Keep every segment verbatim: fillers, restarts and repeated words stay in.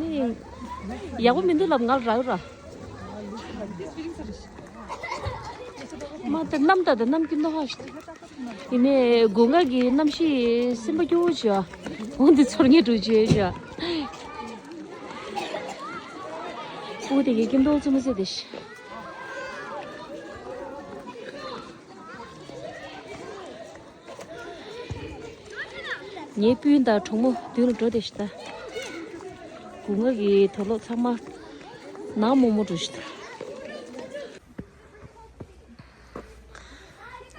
ནི་ཡག་པོ་མི་འདུག་ལབ། ང་རག་ར། མ་ད་གནམ་ད་ད་གནམ་སྐྱིད་མདོག་ཁ་ཤིག་ཡིན་ནའི་སྒོ་ང་གི་གནམ་གཤིས་སེམས་པ་སྐྱོ་བོ་བྱོས། འོ་འདི་ཚོར་ངས་འགྲོ་བྱོས་བྱོས། ཨུ་དེ་གི་སྐྱིད་མདོག་བཙུམ་སེ་དེ་ཤི། ངའི་སྤུན་དང་གྲོགས་མོ་མདུན་ལ་འགྲོ་བསྡད་ཤག་ད། སྒོ་ང་གི་དུག་ལོག་ཚང་མ་ནག་མོག་མོག་འགྲོ་ཤག་ད།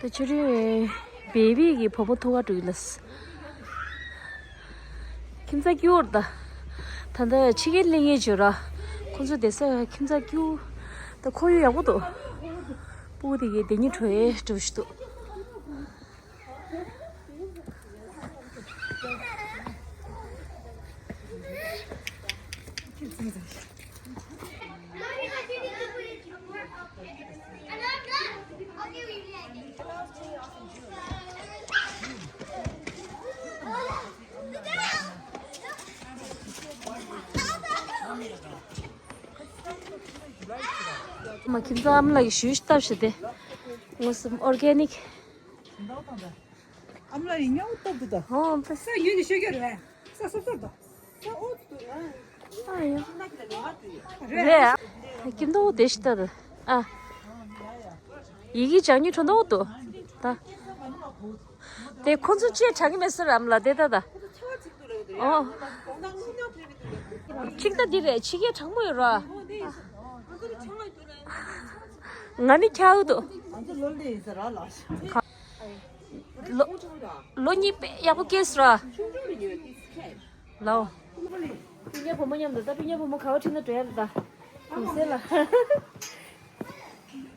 ད་ཕྱི་རོལ་བེ་བི་གི་བུ་མོ་ཐུག་ག་འགྲོ་གི་ལགས། ཁྱིམ་ཚང་སྐྱིད་པོ་རེད་ད། ད་ལྟ་ཕྱི་རྒྱལ་སླེབས་མཁན་བྱོས་ར། ཁོང་ཚོ་བསྡད་ས་ཁྱིམ་ཚང་སྐྱིད་པོ། ད་ཁོར་ཡུག་ཡག་པོ་འདུག། སྤུ་གུ་དེ་གའི་བསྡད་སྙིང་བྲོ་ཡས་འགྲོ་བཞིན་འདུག། མ་ཁྱིམ་ཚང་ཨ་མ་ལགས་ཀྱིས་ཞུ་ཞུ་བཏབ་ཤག་དེ། མངོན་སུམ་ཨོར་གེ་ནིག་ཨ་མ་ལགས་ཡིན་ཉོ་སྟབས་འདུག་ད། ཧོ་ཕ། ས་ཡུལ་ནས་ཤོད་རྒྱུ་རེད། ས་སོབ་སོབ་དང་། ས་ཨོ་ཙི་འདུག་ང་། ཨ་ཡོ། རེད། ཁྱིམ་ཐོག་དེ་ཤི་ད་ད། ཨ། ཡི་གེ་ཅང་ཉིད་ཁྲོ་འདོག་ཏུ། ད། དེ་ཁོ་ཚོ་ཅེས་དྲང་གི་མེད་ཟེར་རམ་ལ་དེ་ད་ད། ཨོ། གཅིག་ད་འདི་རེད། ཕྱི་རྒྱལ་གྲང་མོ་ཡོད་ར། ང་ནི་ཁྱའུ་དུ། ལོ་ལོ་གཉིས་པའི་ཡག་པོ་སྐྱེས་སོ་ར། ལའོ། སྤུན་ཀྱག་བུ་མོ་མཉམ་དུ་ད་སྤུན་ཀྱག་བུ་མོ་ག་བ་ཁྲིད་ན་འགྲོ་ཡ་ད། གུང་སེང་ལ།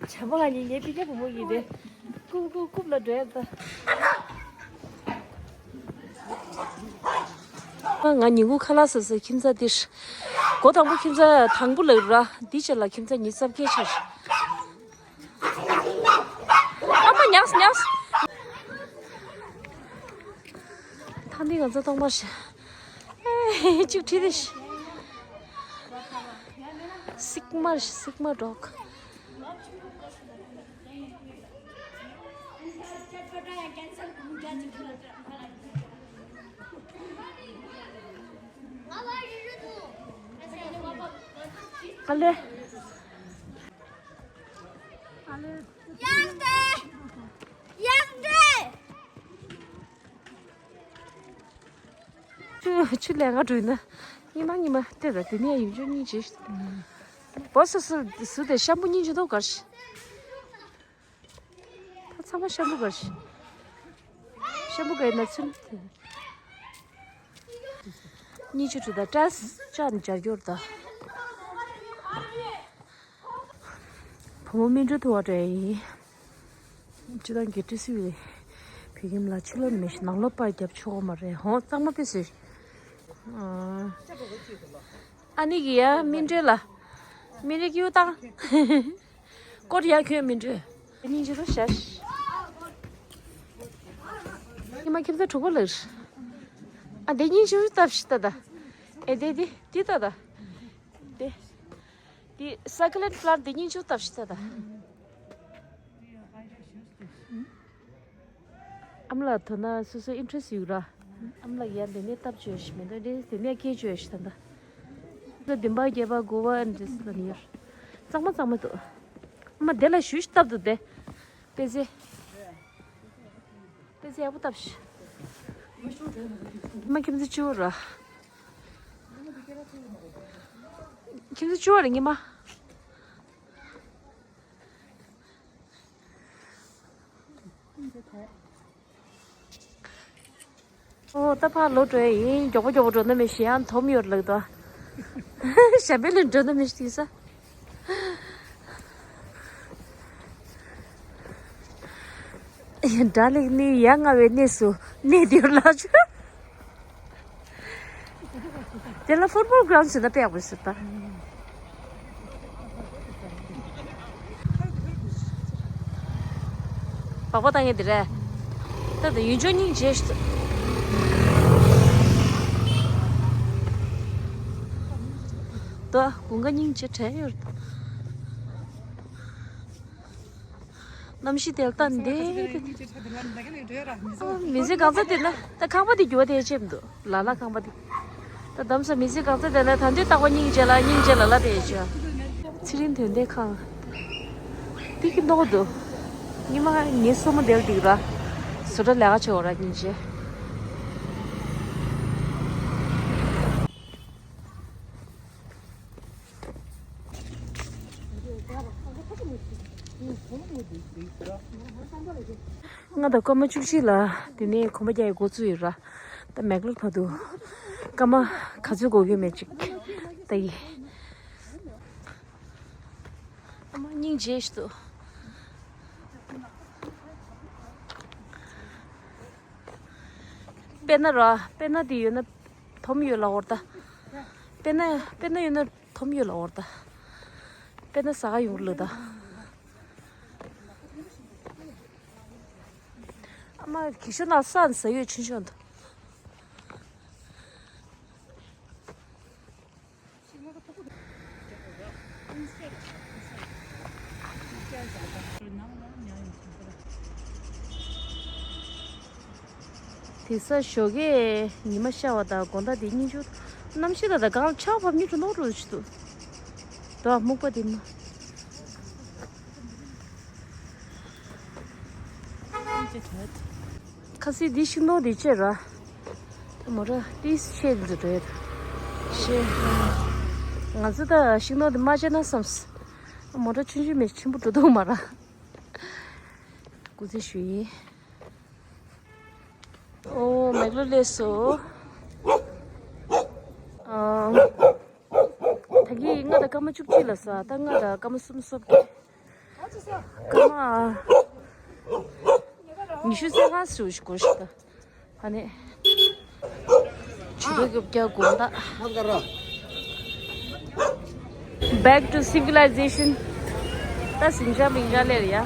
བྱ་མོ་ང་གཉིས་ངའི་སྤུན་ཀྱག་བུ་མོ་ཡིན་ཏེ། རྐུབ་རྐུབ་རྐུབ་ལ་འགྲོ་ཡ་ད། ང་ཉིན་གུང་ཁ་ལག་ཟ་ཟེར་ཁྱིམ་ཚང་འདིར། སྒོ་དང་པོ་ཁྱིམ་ཚང་དང་པོ་ལ་ར་འདི་ཆ་ལ་ཁྱིམ་ཚང་ཉིས་རྩ་བརྒྱད་ཆགས། ཨ་མ་ཉགས་ཉགས། ཐང་འདི་ང་ཚོ་གཏོང་མ་ཤེས། ཨེ་གཅིག་ཁྲིད་དེ་ཤི། སིག་མར་སིག་མར་ཌོག་ཨ་ལེ། ཡག་དེ། ཡག་དེ། ཆུ་ཆུ་ལས་ང་འགྲོ་ན། ཉི་མ་ཉི་མ་ལྟོས་དང་དེ་ནས་ཡུལ་ཆུ་གཉིས་བྱེད། བོ་སོ་སོ་སུ་དེ་ཤམ་བུ་གཉིས་བྱེད་དོ་གར་ཤི། ད་ཚང་མ་ཤམ་བུ་གར་ཤི། ཤམ་བུ་གར་ན་ཚུན། གཉིས་ཆུ་དྲུག་དང་ཏྲས་ཅན་སྦྱར་རྒྱུར་དང་། བུ་མོ་སྨིན་གྲོལ་ཐུ་བ་འདྲ་ཡིན། སྤྱི་བཏང་གི་ཏི་སི་བི་བོད་ཁྱིམ་ལ་ཕྱི་ལོགས་མི་ཤི་ནང་ལོགས་པར་རྒྱབ་ཆོག་གོ་མ་རེད་ཧོ་གཙང་མ་ཏི་སི། ཨ་ནི་གི་ཡ་སྨིན་གྲོལ་ལ། སྨིན་གྲོལ་ཀྱིའུ་བཏང་། སྐོར་ཡ་ཁྱོད་སྨིན་གྲོལ། སྙིང་རྗེ་རུ་ཤ་ཤ། ཉི་མ་ཁྱིམ་ཚང་དྲུག་པོ་ལགས། ཨ་དེ་སྙིང་རྗེ་རུ་བཏབ་ཤི་ད་ད། ཨེ་དེ་དེ་དེ་ད་ད། དེ། དེ་སའི་ཀི་ལན་པླན་དེ་སྙིང་རྗེ་རུ་བཏབ་ཤི་ད་ད། ཨ་མ་ལགས་དོ་ན་སོ་སོ་ཨིན་ཊི་རེ་སི་ཡོད་ར། ཨ་མ་ལགས་ཡང་དེ་ནས་སྟབས་བཅོས་ཤིག་མེད་དོ་དེ་དེ་ནས་སྐད་བཅོས་ཤིག་ད་ད། ད་བདུན་པ་བརྒྱད་པ་དགུ་པ་འདྲ་ཟེར་ནི་ཡོད། གཙང་མ་གཙང་མ་འདུག་ཨ་མ་དེ་ལ་ཞུ་ཞིག་སྟབས་འདུག་དེ། དཔེ་ཆ། དཔེ་ཆ་ཡག་པོ་སྟབས་ཤིག་ཨ་མ་ཁྱིམ་ཚང་བཅུ་པོ་ར། ཁྱིམ་ཚང་བཅུ་པོ་ར་ཉི་མ། ཨོ་ད་ཕར་ལོག་འགྲོ་ཡ་ཡིན། མགྱོགས་པོ་མགྱོགས་པོ་འགྲོ་ན་མི་ཤེས་ཡང་དོམ་ཡོད་ལགས་དོ། ཞབས་པད་ལ་འགྲོ་ན་མི་ཤེས་ས། དགྲ་ལེགས་ནི་ཡ་ང་བའི་གནས་སུ་གནས་དེར་ལ་ཆུ། དེ་ལ་ཕུཊ་བོལ་གྷ་རའུན་ཌི་ཟེར་ན་དཔེ་ཡག་པོ་ཟེར་ད། སྦག་སྦག་བཏང་ཡས་དེ་རེད། ད་ད་ཡུལ་ལྗོངས་སྙིང་རྗེ་ཞིག་ད་དགུན་ཁ་སྙིང་རྗེ་དྲན་ཡོད་རེད། གནམ་གཤིས་དེ་ལྟ་འདི། མི་ཚེ་གང་ཚ་དེ་ན་ད་ཁང་པ་དེ་འགྱུར་བ་དེ་ཆེ་མི་འདུག་ལ་ལ་ཁང་པ་དེ། ད་དམ་ས་མི་ཚེ་གང་ཚ་དེ་ན་ད་འདི་རྟག་པ་སྙིང་རྗེ་ལ་སྙིང་རྗེ་ལ་ལ་དེ་ཆོ། ཚེ་རིང་དོན་ལྡན་ཁང་། དེ་གི་མདོག་འདུག་ཉི་མ་ངའི་སྲུ་མོ་དེ་ལ་འདུག་ར། བཟོ་གྲྭ་ལས་ཀ་བྱེད་འོ་ར་སྙིང་རྗེ། ང་དང་སྐར་མ་བཅུ་གཅིག་ལ་དེ་ནས་གོམ་པ་རྒྱག་ཡའི་འགོ་བཙུགས་ཡོད་ར། ད་མེག་ལོར་བར་དུ་སྐར་མ་ག་ཚོད་འགོར་གྱི་མེད་ཅིག་ལྟ་ཡི། ཨ་མ་སྙིང་རྗེ་ཞིག་འདུག་དཔེར་ན་ར་དཔེར་ན་དེ་ཡོད་ན། དོམ་ཡོད་ལ་འོར་ད། དཔེར་ན་དཔེར་ན་ཡོད་ན་དོམ་ཡོད་ལ་འོར་ད། དཔེར་ན་ཟ་ག་ཡོང་ལོ་ད། ཨ་མ་གི་ཤོ་ན་ས་ན་ཟ་ཡོད་ཆུན་ཆུན་ད། She was a couple of instead of instead. དེང་སང་ཞོགས་ཀས་ཉི་མ་ཤར་བ་དང་དགོང་དག་དེ་སྙིང་རྗེ་པོ། གནམ་གཤིས་ལ་ད་གང་ཆར་བབས་ཉིན་འགྲོ་ནོ་འགྲོ་ཞིག་འདུག་དོ་སྨུག་པ་དེ་མ། ཁ་སི་འདི་ཤིང་སྡོང་འདི་བཅད་ར། ད་མོ་ར་ཏིས་ཤེས་འདི་རེད། ཤེས། ང་ཚོ་ད་ཤིང་སྡོང་འདི་མ་བཅད་ན་བསམས། མོ་ར་ཆུང་ཆུང་མེད་ཆེན་པོ་འགྲོ་འདུག་མ་ར། སྐུ་ཚེ་ཞུ་ཡིན། ཨོ་མེག་ལོ་ལས་སོ། ཨ། ད་གི་ང་ད་སྐར་མ་བཅུ་གཅིག་ལ་ས་ད་ང་ད་སྐར་མ་གསུམ་སོབ་ཀྱི། སྐར་མ་ཉི་ཤུ་རྩ་ལྔ་ཞིག་འགོར་ཤག་ད། ཨ་ནི། ཆུ་ཚོད་བརྒྱད་དགོང་དག Back to civilization. ད་ཟིང་ཆ་མིང་ཆ་ལེར་ཡ།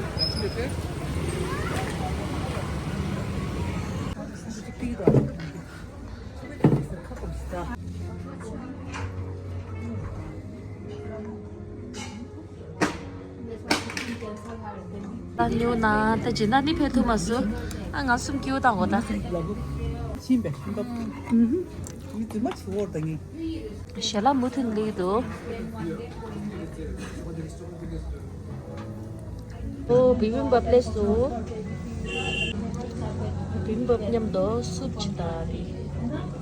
ད་ཉོ་ན་ད་ཇི་ན་ནི་ཕེ་ཐུ་མ་སུ། ཨ་ང་གསུམ་ཀྱིའུ་དང་གོ་ད། ཤིང་པའི་ཤིང་ཏོག་མི་དུ་མ་ཆུ་བོར་དང་ངི། ཞལ་ལག་མུ་མཐུད་ལེགས་འདུག་ཨོ་བི་བི་བབ་ལེགས་སུ། བི་བི་བབ་མཉམ་དུ་སུབ་ཅིག་ད་རེད།